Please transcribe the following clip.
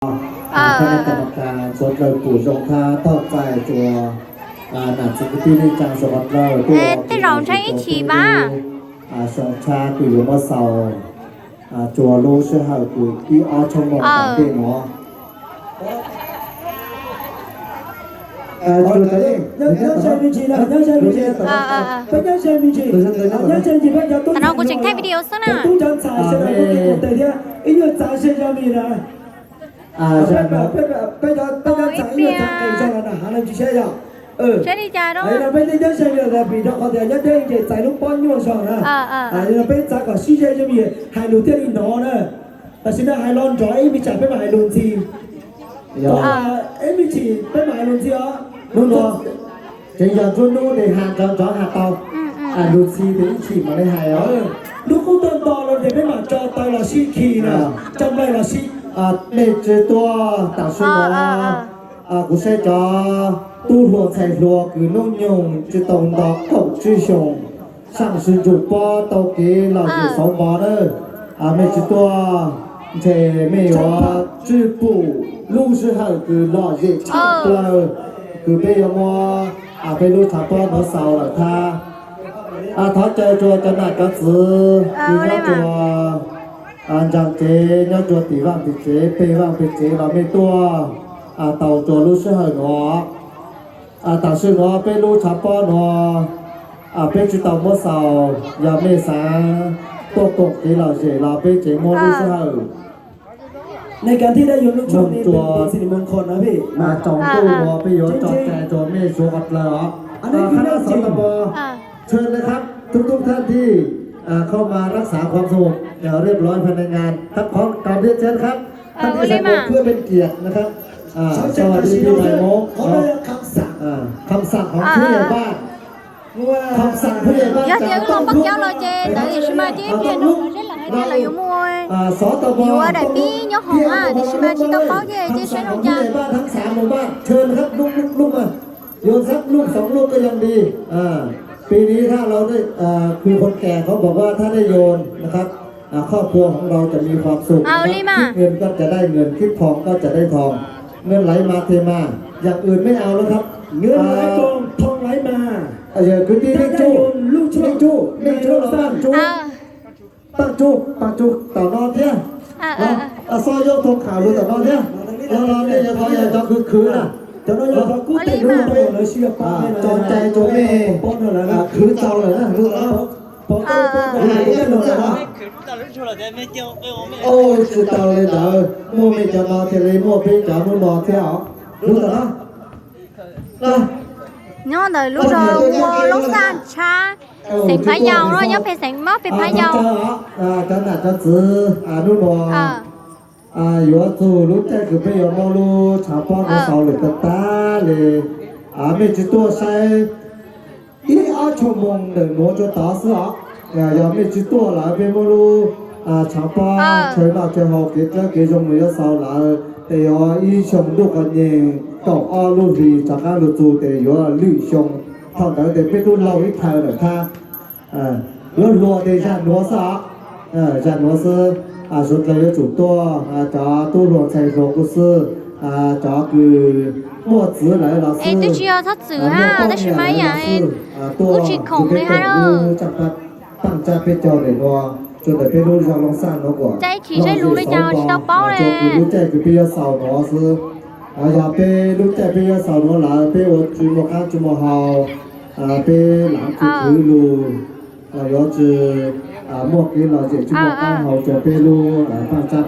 Thab nab kam mas kas txhua dlawg pum zoo thab toj txais rua nam txiv kwv tij neej tsaa suav qhov dlawg tuaj ua kev lom zem rua peb lub xyoo tshab kws yuav muab xaus rua lub sij hawm kws ib ob tshooj moos tom ntej nuav. Tam no kuv tseem thaij video xwb na. Peb cov txais ib nyuag txav nqis zog los nram hav no tsis saib yog. Saib li cas rau peb tej nyob ze li pim rau qhov tias nyob deb ces txais lub pob nyuaj zog na. Peb txav kom sib ze zoo me hais lus thiaj li hnov na. Tam sim no hais los nrov ib me tsam peb mam hais lus ntxhi. Ib me chim peb mam hais lus ntxhi os. Hnub no tseem yog nruab hnub ne, has nrov nrov has tau, lus ntxhi tes ib chim mam li hais os. Hnub qub tuaj nto los ces peb mam tso taw los sib khi na, tso nplaig los sib. Mej tsi tuaj tam sim no, kuv saib cov tub hluas ntxhais hluas kws hnub nyoog tsi tau nto kaum tsib xyoos, saam sib ntsug pob tau kev lom zem xauv npo na. Mej tsi tuaj ntshe mej yuav tswj pum lub sij hawm kws lom zem tshaj plaws kws peb yuav muab peb lub tshav pob nuav xaus lawm thab. Thov caw rua cov nam cov txwv kws nyob rua ntsaag tsev, nyob rua tim vaaj tim tsev, peg vaaj peg tsev los mej tuaj tau rua lub sij hawm nuav. Tam sim nuav peb lub tshav pob nuav peb tsi tau muab xaus, yog mej xaav tuaj koom kev lom zem los peb tseem muaj lub sij hawm. Moog rua tsaus ntuj nuav peb yuav tso cai rua mej suav qhov dlawg os. Khab nab xov tau pov,เชิญเลยครับ ทุกๆ ท่านที่เข้ามารักษาความสงบเรียบร้อยภายในงานครับ ขอกราบเรียนเชิญครับ ท่านที่สะดวกเพื่อเป็นเกียรตินะครับ สวัสดีปีใหม่มง คำสั่งของผู้ใหญ่บ้าน Yog tias wb los npaj coj los ces ntawd tiam sis mas ces peb nug lawv seb lawv hais tias lawv yuav mus yuav daim pib nyob hoom na, tiam sis mas tsis tau paub ces saib zoo cas. Yuav txhabลูกสองลูกก็ยังดี ปีนี้ถ้าเราได้ คือคนแก่เขาบอกว่าถ้าได้โยนนะครับ ครอบครัวของเราจะมีความสุขนะครับ คิดเงินก็จะได้เงิน คิดทองก็จะได้ทอง เงินไหลมาเทมา อย่างอื่นไม่เอาแล้วครับ เงินไหลกองทองไหลมา Kwv tij Neej Tsuj, Neej Tsuj, Neej Tsuj los Paj Tsuj, Paj Tsuj, Paj Tsuj tom no thiab. Xo Yauv Thoo Kham lug tom no thiab. Los los nej yuav tau yog cov khwv khwv na. Tso cai rua mej khwv tau lawm na. Tsis tau li ntawd, muaj mej cov no thiaj li muaj peb cov hnub no thiab os. Lug tom no. Nyob ntawm lub zos ua Loob Xaj Tshab, xeev Phav Yaus no, nyob pem xeev, nyob pem Phav Yaus. Cov nam cov txwv, hnub no yuav txug lub caij kws peb yuav muab lub tshav pob nuav xaus lawm tag tag li. Mej tsis tuaj saib ib ob tshuaj moos ntawm nuav rua tod xwb os. Yog mej tsis tuaj lawm peb muab lub tshav pob chaw noj chaw haus kev dlawb kev zoo nuav yuav xaus lawm tes yuav ib xyoo ntuj qhov nyeeg kaum ob lub hlis rov qaab lug txug tes yuav lwm xyoo. Thaum ntawd tes peb tub laug ib thaw lawm thab. Yuav hluas tes zag nuav xwb os. Zag nuav xwb. Suav dlawg yuav tsum tuaj, cov tub hluas ntxhais hluas kuj xwb, cov kws muaj txwv lawm los xwb, twb tsis yog txhob txwm hab, tab sis mas ib yam kuj tsis khoom li hab. Paaj Tsab peb caug ntawm nuav, tsuas ntawm peb lub zog Loob Xaj nuav kuas caij chim zej lug li cas tsis tau paub le. Lub caij kws peb yuav xaus nuav xwb. Yog peb lub caij peb yuav xaus nuav lawm peb ua tsis muaj qaab tsis muaj hau, peb lav khwv khwv lug, yuav tsis muaj kev lom zem tsis muaj qaab hau rua peb lub Paaj Tsab.